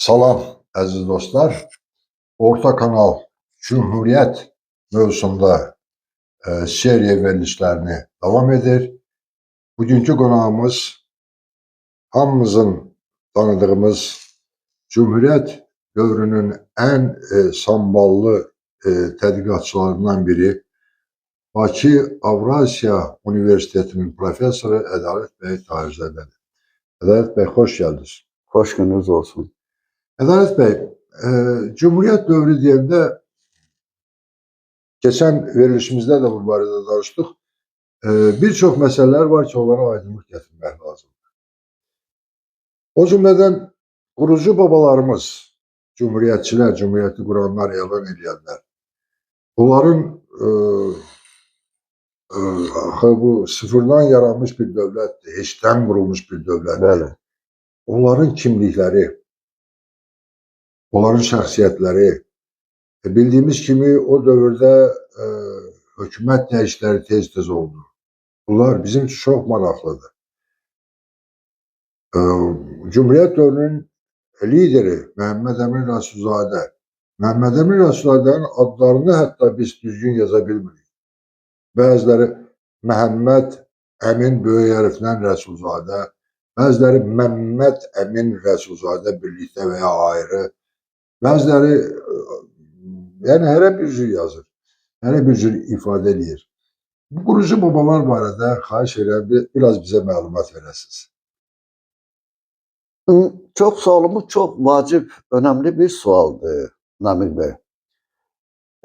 Salam əziz dostlar. Orta Kanal Cumhuriyet mövzusunda seriya verilişlerini devam edir. Bugünkü qonağımız hamımızın tanıdığımız Cumhuriyet dövrünün en samballı tədqiqatçılarından biri Bakı Avrasiya Universitetinin professoru Ədalət bəy Tahirzadədir. Ədalət bəy, xoş gəldiniz. Xoş gününüz olsun. Ədalət bəy, Cumhuriyet dövrü deyəndə keçən verilişimizdə də bu barədə danışdıq. Bir çox məsələlər var ki, onlara aydınlıq gətirmək lazımdır. O cümlədən qurucu babalarımız, cumhuriyyətçilər, cumhuriyyəti quranlar, elan edənlər, onların axı bu sıfırdan yaranmış bir dövlətdir, heçdən qurulmuş bir dövlətdir. Bəli. Onların kimlikləri, onların şəxsiyyətləri, bildiyimiz kimi o dövrdə hökumət dəyişiklikləri tez-tez oldu. Bunlar bizim üçün çox maraqlıdır. Cumhuriyyət dövrünün lideri Məhəmməd Əmin Rəsulzadə. Məhəmməd Əmin Rəsulzadənin adlarını hətta biz düzgün yaza bilmirik. Bəziləri Məhəmməd Əmin böyük hərflə Rəsulzadə, bəziləri Məmməd Əmin Rəsulzadə birlikdə və ya ayrı. Bəziləri yəni hərə bir cür yazır, hərə bir cür ifadə eləyir. Bu qurucu babalar barədə xahiş edirəm biraz bizə məlumat verəsiniz. Çox sualımız çox vacib, önemli bir sualdır Namiq bəy.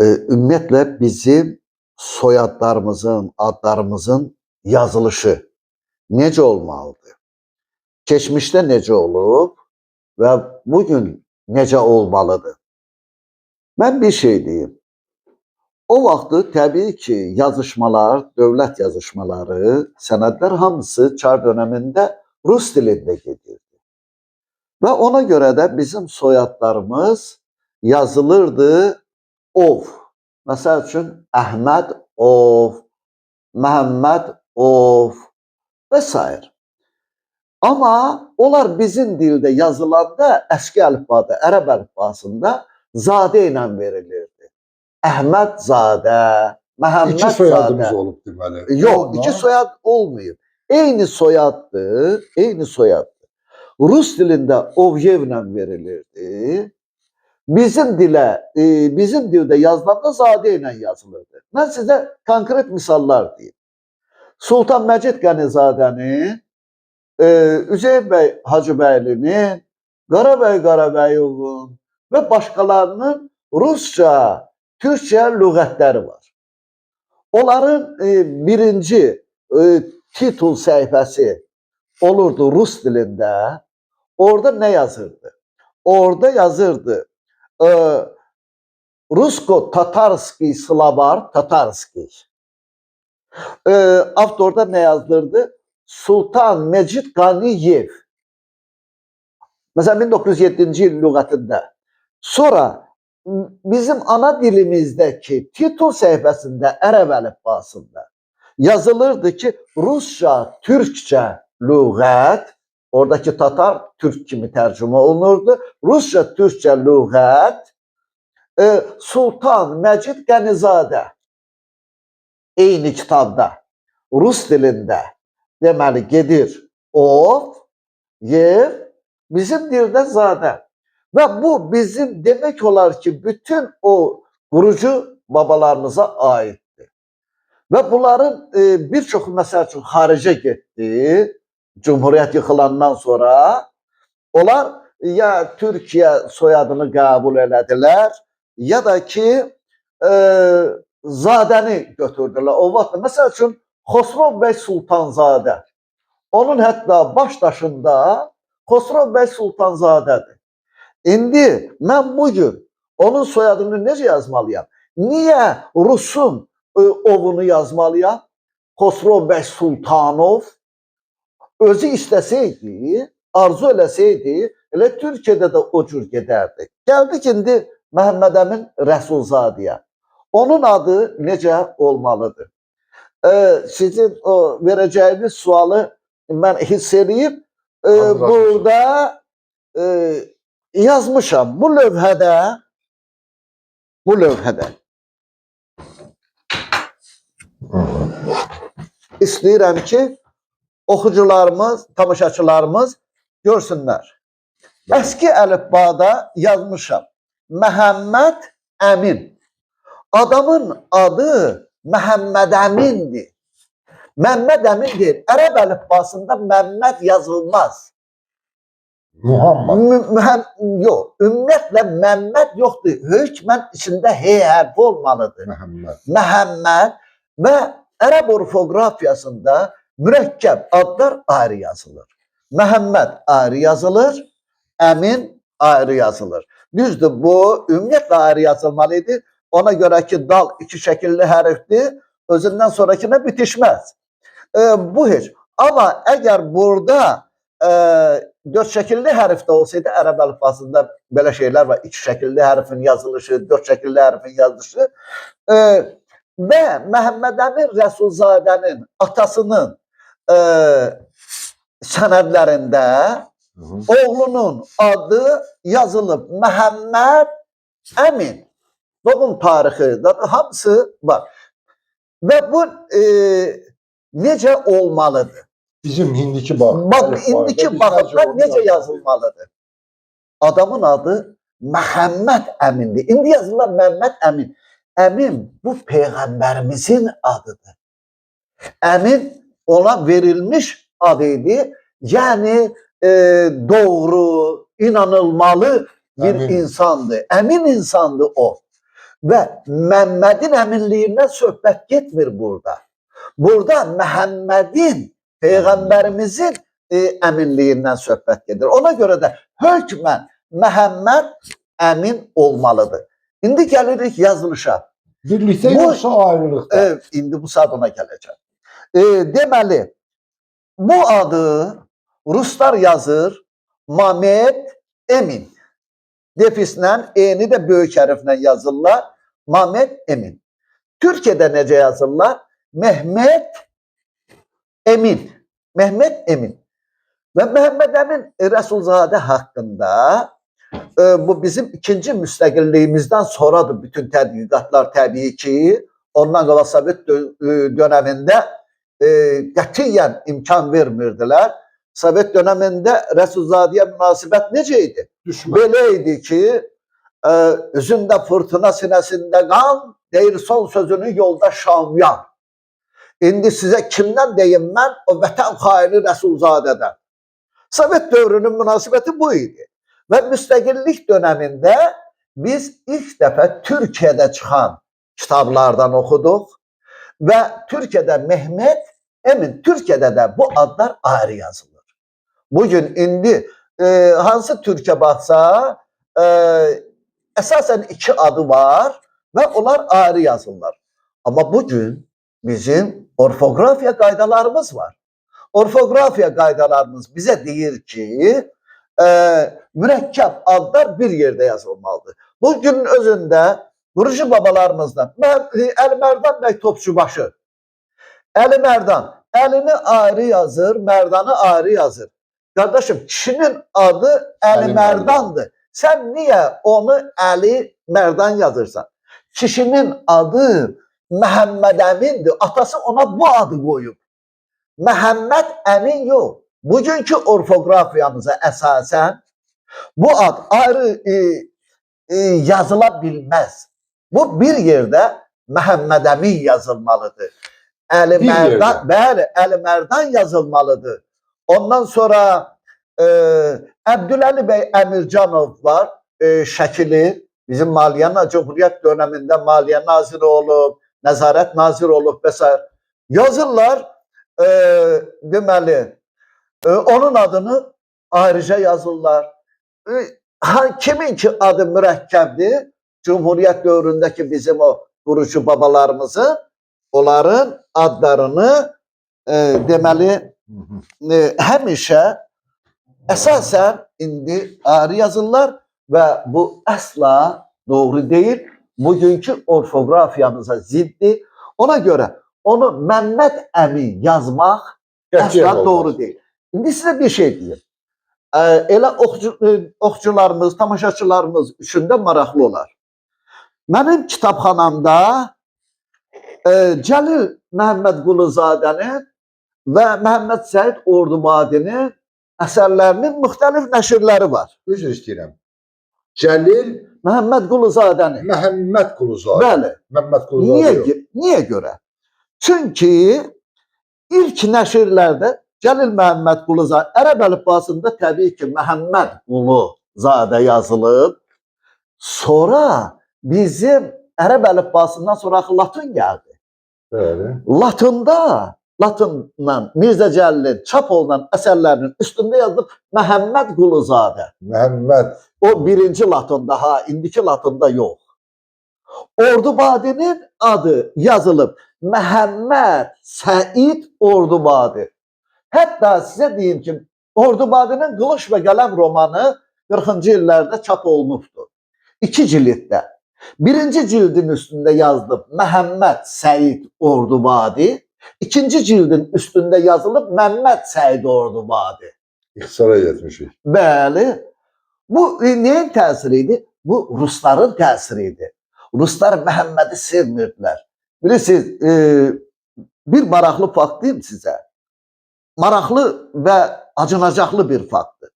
Ümumiyyətlə bizim soyadlarımızın, adlarımızın yazılışı necə olmalıdır? Keçmişdə necə olub və bugün necə olmalıdır? Mən bir şey deyim. O vaxtı təbii ki, yazışmalar, dövlət yazışmaları, sənədlər hamısı Çar dönəmində rus dilində gedirdi. Və ona görə də bizim soyadlarımız yazılırdı ov. Məsəl üçün Əhməd ov, Məhəmməd ov və s. Amma onlar bizim dildə yazılanda əski əlifbada, ərəb əlifbasında zadə ilə verilirdi. Əhməd zadə, Məhəmməd İki soyadımız zadə. olub deməli. Yox, Onunla iki soyad olmayıb. Eyni soyaddır, eyni soyaddır. Rus dilində Ovyevlə verilirdi. Bizim dilə, bizim dildə yazılanda zadə ilə yazılırdı. Mən sizə konkret misallar deyim. Sultan Məcid Qənizadənin, Üzeyir bəy Hacıbəylinin, Qarabəy Qarabəyovun və başqalarının rusca, türkcə lüğətləri var. Onların birinci titul səhifəsi olurdu rus dilində. Orada nə yazırdı? Orada yazırdı Rusko-Tatarskiy slovar, Tatarskiy. Avtorda nə yazılırdı? Sultan Mecid Qaniyev. Məsələn 1907-ci il lüğətində. Sonra bizim ana dilimizdəki titul səhifəsində ərəb əlifbasında yazılırdı ki, rusca, türkcə lüğət, oradakı tatar türk kimi tərcümə olunurdu. Rusca, türkcə lüğət Sultan Məcid Qənizadə eyni kitabda rus dilində deməli gedir ov, yev, bizim dildə zadə. Və bu bizim demək olar ki, bütün o qurucu babalarımıza aiddir. Və bunların bir çoxu məsəl üçün xaricə getdi. Cumhuriyyət yıxılandan sonra onlar ya Türkiyə soyadını qəbul elədilər, ya da ki zadəni götürdülər. O vaxt məsəl üçün Xosrov bəy Sultanzadə. Onun hətta baş daşında Xosrov bəy Sultanzadədir. İndi mən bugün onun soyadını necə yazmalıyam? Niyə Rusun ovunu yazmalıyam? Xosrov bəy Sultanov. Özü istəsəydi, arzu eləsəydi, elə Türkiyədə də o cür gedərdi. Gəldik indi Məhəmməd Əmin Rəsulzadəyə. Onun adı necə olmalıdır? Sizin o verəcəyiniz sualı mən hiss eləyib, Hazırlaşmışam. burada Yazmışam bu lövhədə, bu lövhədə istəyirəm ki, oxucularımız, tamaşaçılarımız görsünlər. Əski əlifbada yazmışam. Məhəmməd Əmin. Adamın adı Məhəmməd Əmindir. Məmməd Əmin deyil. Ərəb əlifbasında Məmməd yazılmaz. Muhammed. Yox, ümumiyyətlə Məmməd yoxdur. Hökmən içində H hərfi olmalıdır. Məhəmməd. Məhəmməd və ərəb orfoqrafiyasında mürəkkəb adlar ayrı yazılır. Məhəmməd ayrı yazılır, Əmin ayrı yazılır. Düzdür, bu ümumiyyətlə ayrı yazılmalı idi. Ona görə ki, dal iki şəkilli hərfdir, özündən sonrakına bitişməz. Bu heç. Amma əgər burada dörd şəkilli hərf də olsaydı, ərəb əlifbasında belə şeylər var. İki şəkilli hərfin yazılışı, dörd şəkilli hərfin yazılışı. Və Məhəmməd Əmin Rəsulzadənin atasının sənədlərində oğlunun adı yazılıb Məhəmməd Əmin. Doğum tarixi, hamısı var. Və bu necə olmalıdır? Bizim indiki bax. Bax, indiki baxımdan necə yazılmalıdır? Adamın adı Məhəmməd Əmindir. İndi yazırlar Məmməd Əmin. Əmin bu peyğəmbərimizin adıdır. Əmin ona verilmiş adı idi. Yəni doğru, inanılmalı bir Əmin. insandı. Əmin insandı o. Və Məmmədin əminliyindən söhbət getmir burada. Burada Məhəmmədin, peyğəmbərimizin əminliyindən söhbət gedir. Ona görə də hökmən Məhəmməd əmin olmalıdır. İndi gəlirik yazılışa. Birlikdə Bu- yoxsa ayrılıqda? İndi bu saat ona gələcəm. Deməli, bu adı Ruslar yazır Mamed Emin. Defislə, E-ni də böyük hərflə yazırlar. Mamed Emin. Türkiyədə necə yazırlar? Mehmet Emin. Mehmet Emin. Və Məhəmməd Əmin Rəsulzadə haqqında bu bizim ikinci müstəqilliyimizdən sonradır bütün tədqiqatlar təbii ki, ondan qabaq Sovet dönəmində qətiyyən imkan vermirdilər. Sovet dönəmində Rəsulzadəyə münasibət necə idi? Düşmən. Belə idi ki, üzündə fırtına, sinəsində qan, deyir son sözünü yolda Şamyan. İndi sizə kimdən deyim mən? O vətən xaini Rəsulzadədən. Sovet dövrünün münasibəti bu idi. Və müstəqillik dönəmində biz ilk dəfə Türkiyədə çıxan kitablardan oxuduq və Türkiyədə Mehmet Emin, Türkiyədə də bu adlar ayrı yazılır. Bugün indi hansı Türkə baxsa, əsasən iki adı var və onlar ayrı yazırlar. Amma bugün bizim orfoqrafiya qaydalarımız var. Orfoqrafiya qaydalarımız bizə deyir ki, mürəkkəb adlar bir yerdə yazılmalıdır. Bugünün özündə qurucu babalarımızdan, Əli Mərdan bəy Topçubaşı, Əli Mərdan, Əlini ayrı yazır, Mərdanı ayrı yazır. Qardaşım, kişinin adı Əli Əli Mərdandır. Sən niyə onu Əli Mərdan yazırsan? Kişinin adı Məhəmməd Əmindir. Atası ona bu adı qoyub. Məhəmməd Əmin yox. Bugünkü orfoqrafiyamıza əsasən bu ad ayrı yazıla bilməz. Bu bir yerdə Məhəmməd Əmin yazılmalıdır. Əli Bir Mərdan, yerdə. bəli, Əli Mərdan yazılmalıdır. Ondan sonra Əbdüləli bəy Əmircanov var, Şəkili. Bizim Maliyyə Cumhuriyyət dönəmində Maliyyə naziri olub, Nəzarət naziri olub və s. Yazırlar, deməli, onun adını ayrıca yazırlar. Kimin ki adı mürəkkəbdir, Cumhuriyyət dövründəki bizim o qurucu babalarımızın, onların adlarını deməli, həmişə əsasən indi ayrı yazırlar və bu əsla doğru deyil. Bugünkü orfoqrafiyamıza ziddir. Ona görə onu Məmməd Əmin yazmaq Qətiyyən əsla olmaz. doğru deyil. İndi sizə bir şey deyim. Elə oxucularımız, tamaşaçılarımız üçün də maraqlı olar. Mənim kitabxanamda Cəlil Məhəmmədquluzadənin və Məhəmməd Səid Ordubadinin əsərlərinin müxtəlif nəşrləri var. Üzr istəyirəm. Cəlil Məhəmmədquluzadənin. Məhəmməd Quluzadə. Bəli. Məhəmməd Quluzadə Niyə, yox. niyə görə? Çünki ilk nəşrlərdə Cəlil Məhəmmədquluzadə ərəb əlifbasında təbii ki, Məhəmməd Quluzadə yazılıb. Sonra bizim ərəb əlifbasından sonra axı Latın gəldi. Bəli. Latında, Latınla Mirzə Cəlilin çap olunan əsərlərinin üstündə yazılıb Məhəmməd Quluzadə. Məhəmməd. O birinci Latında, ha, indiki Latında yox. Ordubadinin adı yazılıb Məhəmməd Səid Ordubadi. Hətta sizə deyim ki, Ordubadinin Qılış və Qələm romanı 40-cı illərdə çap olunubdur. İki cilddə. Birinci cildin üstündə yazılıb Məhəmməd Səid Ordubadi, ikinci cildin üstündə yazılıb Məmməd Səid Ordubadi. İxtisara getmişik. Bəli. Bu nəyin təsiri idi? Bu Rusların təsiri idi. Ruslar Məhəmmədi sevmirdilər. Bilirsiniz, bir maraqlı fakt deyim sizə. Maraqlı və acınacaqlı bir faktdır.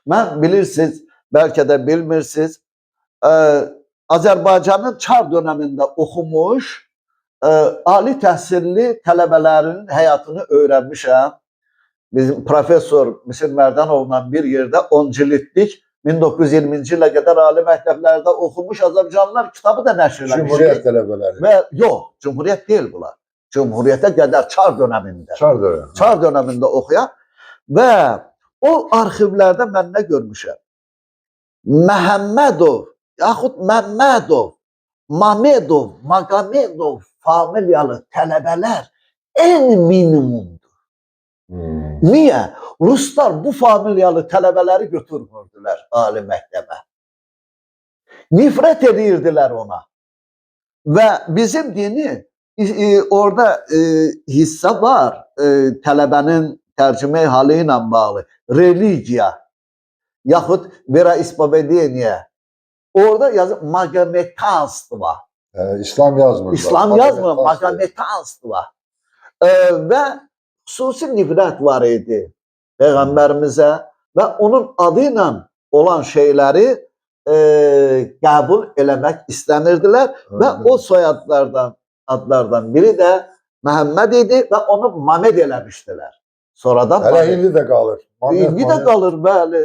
Mən bilirsiniz, bəlkə də bilmirsiniz, Azərbaycanın Çar dönəmində oxumuş ali təhsilli tələbələrinin həyatını öyrənmişəm. Bizim professor Misir Mərdanovla bir yerdə 10 cildlik 1920-ci ilə qədər ali məktəblərdə oxumuş Azərbaycanlılar kitabı da nəşr eləmişik. Cumhuriyyət tələbələri. Və yox, Cumhuriyyət deyil bunlar. Cumhuriyyətə qədər Çar dönəmində. Çar dönəmi. Çar dönəmində oxuyan və o arxivlərdə mən nə görmüşəm? Məhəmmədov, yaxud Məmmədov, Mamedov, Maqamedov familiyalı tələbələr ən minimumdur. Hmm. Niyə? Ruslar bu familiyalı tələbələri götürmürdülər ali məktəbə. Nifrət edirdilər ona. Və bizim dini orada hissə var, tələbənin tərcümə halı ilə bağlı. Religiya yaxud vera ispovedeniya. Orada yazıb magometanstvo. İslam yazmırlar. İslam yazmır, Magometanstvo. magometanstvo. Və xüsusi nifrət var idi Peyğəmbərimizə və onun adı ilə olan şeyləri qəbul eləmək istənirdilər və o soyadlardan, adlardan biri də Məhəmməd idi və onu Mamed eləmişdilər. Sonradan Hələ Mamed. indi də qalır. Mamed, İndi də Mamed. qalır, bəli.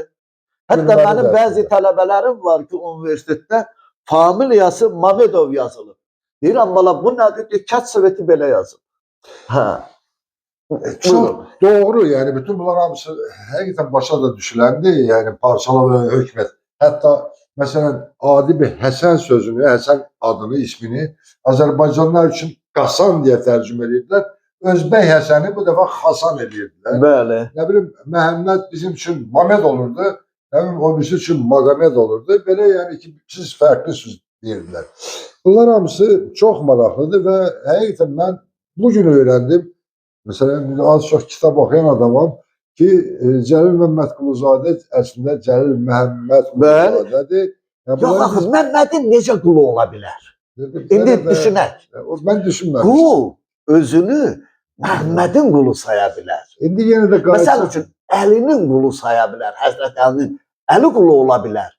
Hətta Gülməli mənim də bəzi əslində. tələbələrim var ki, universitetdə familiyası Mamedov yazılıb. Deyirəm, bala, bu nədir? Deyir, Kənd soveti belə yazılıb. Hə. Çox Buyurun. doğru, yəni bütün bunlar hamısı həqiqətən başa da düşüləndi, yəni parçala və hökm et. Hətta məsələn adi bir Həsən sözünü, Həsən adını, ismini Azərbaycanlılar üçün Qasan deyə tərcümə edirdilər. Özbək Həsəni bu dəfə Xasan edirdilər. Bəli. Nə bilim Məhəmməd bizim üçün Mamed olurdu, nə bilim o birisi üçün Maqamed olurdu. Belə yəni ki, siz fərqli söz deyirdilər. Bunlar hamısı çox maraqlıdır və həqiqətən mən bu gün öyrəndim. Məsələn, az çox kitab oxuyan adamam ki, Cəlil Məmmədquluzadə əslində Cəlil Məhəmməd Bəli. Quluzadədir. Yəni Yox, bunları axı Məmmədin necə qulu ola bilər? biz- İndi Belə də- düşünək. O, mən düşünməmişdim. Qul özünü Məhəmmədin qulu saya bilər. İndi yenə də Məsəl qayıtsaq, üçün Əlinin qulu saya bilər, Həzrət Əlinin Əli qulu ola bilər,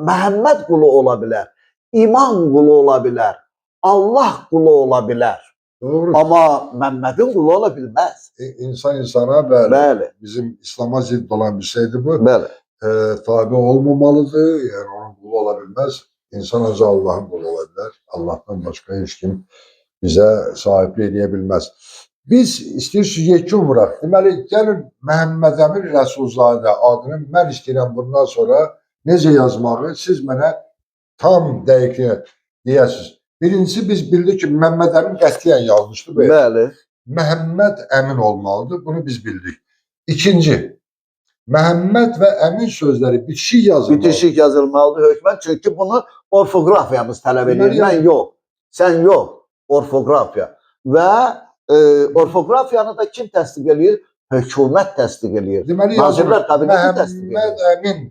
Məhəmməd qulu ola bilər, İmam qulu ola bilər, Allah qulu ola bilər. doğru. Amma Məmmədin qulu ola bilməz. İnsan insana bəli, Bəli, bizim İslam'a zidd olan bir şeydir bu. bəli. Tabi olmamalıdır. Yəni onun qulu ola bilməz. İnsan ancaq Allahın qulu ola bilər. Allahdan başqa heç kim bizə sahiblik edə bilməz. Biz istəyirsiniz yekun vuraq. Deməli, gəlin Məhəmməd Əmin Rəsulzadə adını mən istəyirəm bundan sonra necə yazmağı siz mənə tam dəqiqliyə deyəsiniz. Birincisi biz bildik ki, Məmməd Əmin qətiyyən yanlışdır. Bu. Bəli. Məhəmməd Əmin olmalıdır. Bunu biz bildik. İkinci, Məhəmməd və Əmin sözləri bitişik yazılmalıdır. Bitişik yazılmalıdır hökmən. Çünki bunu orfoqrafiyamız tələb edir. Deməli, Mən yox, sən yox, orfoqrafiya. Və orfoqrafiyanı da kim təsdiq eləyir? hökumət təsdiq eləyir. Deməli Nazirlər Kabineti təsdiq eləyir. Məhəmməd Əmin,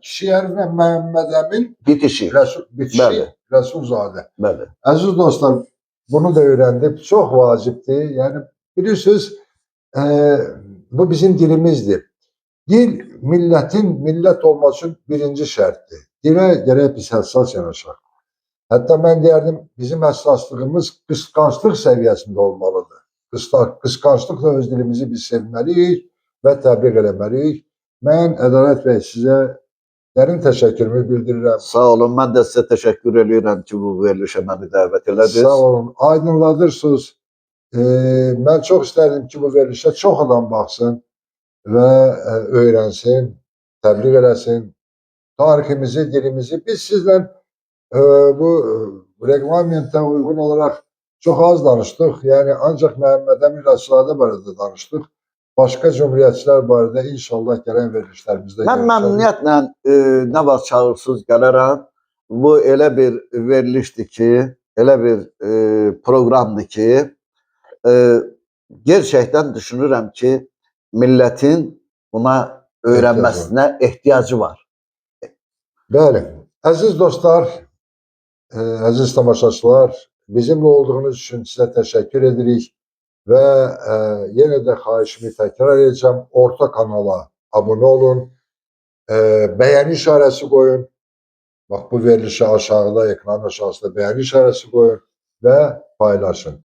kiçik hərflə Məhəmməd Əmin Bitişik. Rəsul, bitişik Bəli. Rəsulzadə. Bəli. Əziz dostlar, bunu da öyrəndik. Çox vacibdir. Yəni bilirsiniz, bu bizim dilimizdir. Dil millətin millət olması üçün birinci şərtdir. Dilə gərək biz həssas yanaşaq. Hətta mən deyərdim, bizim həssaslığımız qısqanclıq səviyyəsində olmalıdır. Qısqanclıqla öz dilimizi biz sevməliyik və təbliğ eləməliyik. Mən Ədalət bəy sizə dərin təşəkkürümü bildirirəm. Sağ olun. Mən də sizə təşəkkür eləyirəm ki, bu verilişə məni dəvət elədiniz. Sağ olun. Aydınladırsınız. Mən çox istərdim ki, bu verilişə çox adam baxsın və öyrənsin, təbliğ eləsin. Tariximizi, dilimizi biz sizlə bu reqlamentə uyğun olaraq çox az danışdıq. Yəni ancaq Məhəmməd Əmin Rəsulzadə barədə danışdıq. Başqa cümhuriyyətçilər barədə inşallah gələn verilişlərimizdə Mən görüşərik. məmnuniyyətlə nə vaxt çağırsınız gələrəm. Bu elə bir verilişdir ki, elə bir proqramdır ki, gerçəkdən düşünürəm ki, millətin buna öyrənməsinə ehtiyacı var. Bəli. Əziz dostlar, əziz tamaşaçılar, bizimlə olduğunuz üçün sizə təşəkkür edirik və yenə də xahişimi təkrar edəcəm. Orta kanala abunə olun, bəyəni işarəsi qoyun. Bax bu verilişə aşağıda, ekranın aşağısında bəyəni işarəsi qoyun və paylaşın.